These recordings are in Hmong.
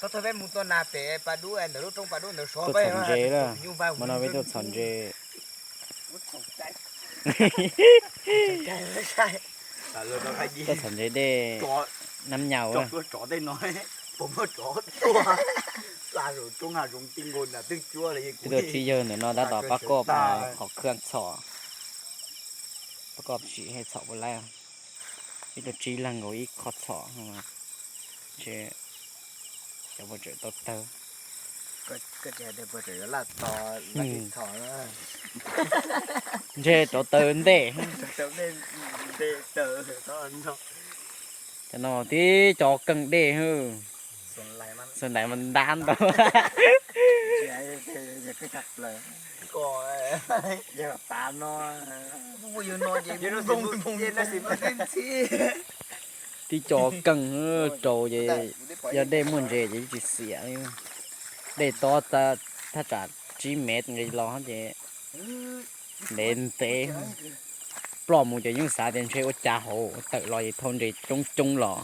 Thaum peb mus tua nas pem pas dub ntawm lub roob pas dub ntawd sov, tuaj txhom ntses lawm, mas no peb tuaj txhom ntses. Tuaj txhom ntses dej Nab Nyaus. Peb tuaj tsis yawg ntawm no tab tom pab koj qhov khaj txhom, pab koj tsis txhom puas laib. Peb tuaj tsib leeg nkaus ib qho txhom, ntshe cov puas tseem tau tawg. Ntshe rauv taws ntej. Cov no tib co keej dej, xav ntais mas ntab ntau. Tib co keej rau ces yog dej muaj ntses ces tsis xiam li. Dej tob thaj tsam tsib mev nqis los ces ntev ntev. Ploj mus ces yeej xav tias ntshe ua cas hauv, tawm los ces thau ntses coob coob los.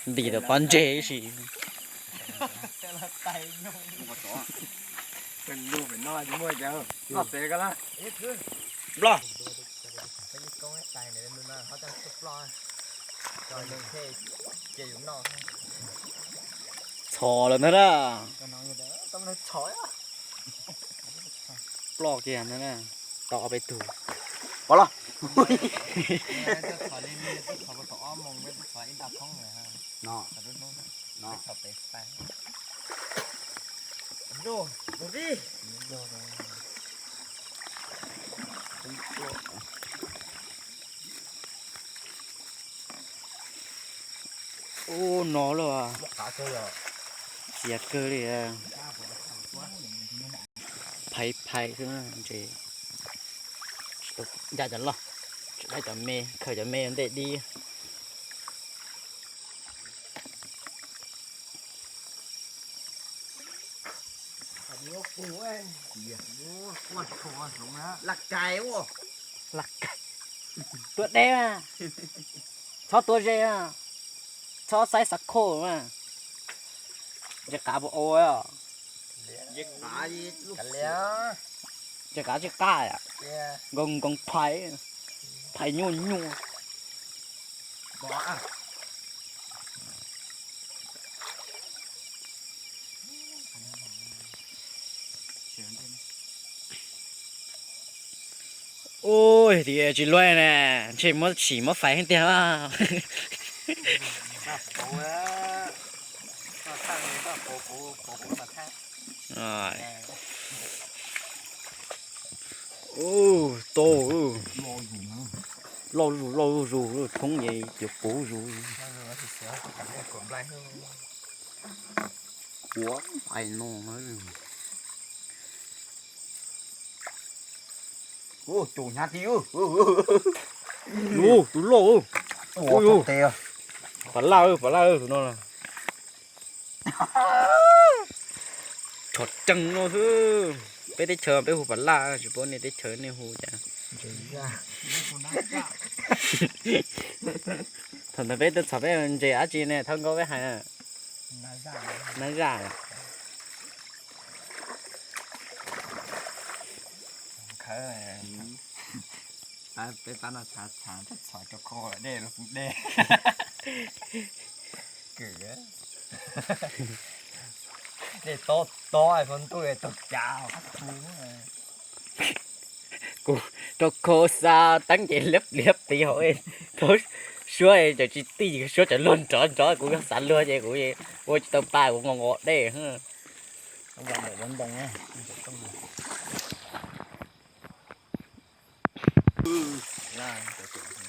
Ntim tom pob ntseg ib si. Nplog. Txhos lawm ntag na. Ploj kiag ntag na. Tau ob peb tug. Pov los. Ub, no lawm. Txias kawg li. Phaiv phaiv xwb na, ntshe tsis tau ncaj cov loj, tseem laib cov me, khaws cov me ntej dib. Laj kais, tua deb mas, txhob tua ze mas, txhob xaib xav khoj mas. Ntshe qav puas ua os? Ntshe qav tsis qab, nkoos nkoos phais, phais nyuaj nyuaj. Ub, tias tsis luaj na, ntshe muab tsim muab fais heev tiag. Ub, tau, loj zuj loj zuj zus, thoob ces yuav puv zus. Ua pais no. Tus hnyav ti, tus loj, pas laj, pas laj tus no. Tshov tsees no xwb. Peb teb chaws peb hu pas laj, tsis paub nej teb chaws nej hu cas. Thaum ntawd peb tuaj txog peb ntses dab tsi ne, thawj nkauj peb hais na. Nab zaj. Peb pab no txhav txhav txhom rau khau dej los puv dej. Kwm, dej tob tob, ntuj tau cav qab tu. Kuv rau khau xa teeb ces liab pliav pis hauv, thaum suab tseem tsis tij, suab tseem luag nrov nrov, kuv xav luag ces kuv ua tsis tau pa, kuv nqos nqos dej.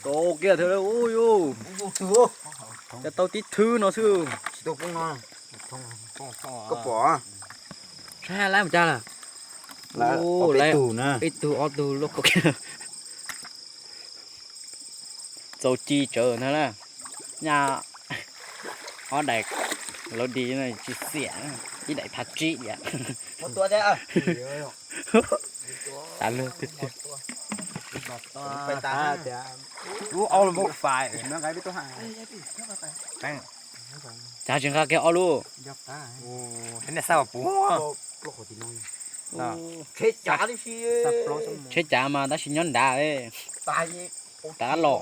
Tau kiag thwv, ub yus, cas tau tib thwv no xwb. Koj pom? Saib lawm mus cas lawm. Ib tug ob tug luaj koj kiag. Txaus ci tsawv ntag na. Nyaj ob daim lawv di tsis xiam, ib daim thab tsib yam. Tav lug tiag tiag. Lub ob lub npaum fais no nqa peb tub ha. Cas tsis nqa kiag ob lub? Tsheb cav mas tab sis nyob nrad, tav los.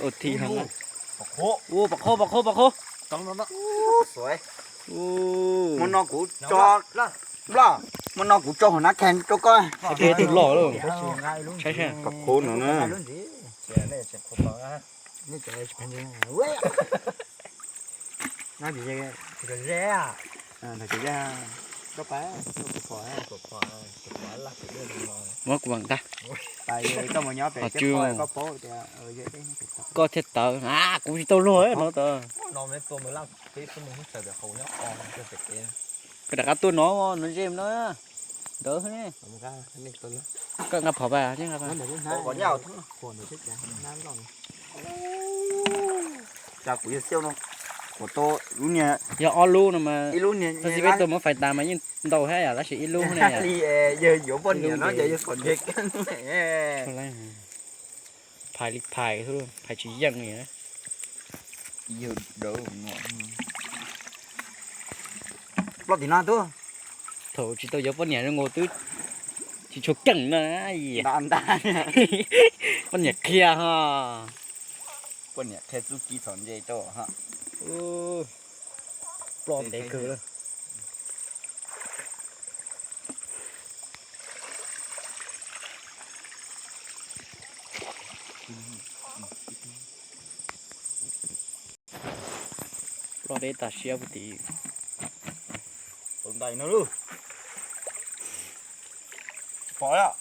Ua thi heev. Ua pom qhov, pom qhov, pom qhov. Hmo no kuv tso, hmo no kuv tso hauv nab khees rau koj. Tus loj lawm. Saib saib. Pom qhov no na. Muab kuv nqa. Koj thiaj tawv, kuv tsis tau luag no tawv. Koj rov qab tuaj no, no ze no. Ntawd ne. Koj nqa phom pas, nqa pas. Cas kuv yog xiauj no, kuv tau lub niag, yog ob lub no mas ib lub niag, txog txiv peb tuaj muab fais tas mas yeej ntau thiab yom, tab sis ib lub ne yom. Yawg yuav poj niam no ces yawg txom nyem kawg. Phais li phais, phais tsis yeej li. Ploj tim no tuaj. Thaum tsis tau yuav poj niam zoo nkaus twb tsis tshua keej no. Poj niam qhia ho. Poj niam qhia txuj ci txhom ntse rau ho. Ploj ntev kawg. Ploj deb tas siab puag tim. Tau ntais no lauj. Pom lawm.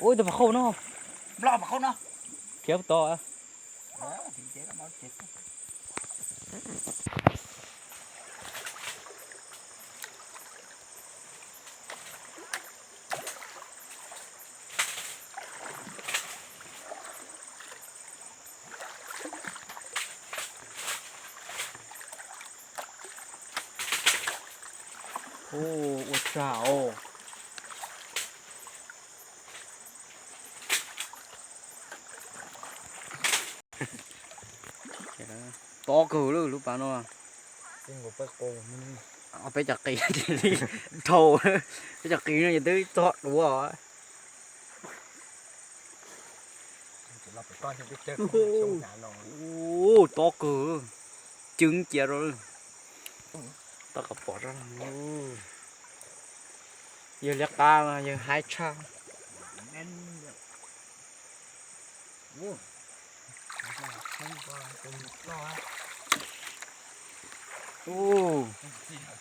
Ua tus pom qhauj no. Nplog pom qhauj no. Khiav tod. Ua tsag os. Tob kawg lub pas no. Peb cov qis dhau, peb cov qis no ces twb txog duav. Tob kawg, cwb cia rau. Tab kom pom, yawg liab qab mas yawg haib tshaj.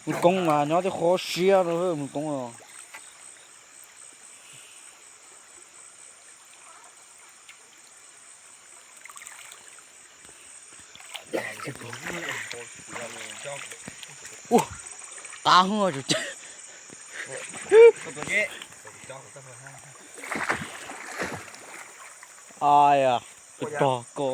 Mus koob mas nyob tej qhov siab rau mus koob os. Ua, qab hwj. Ai ya, tus rog ko.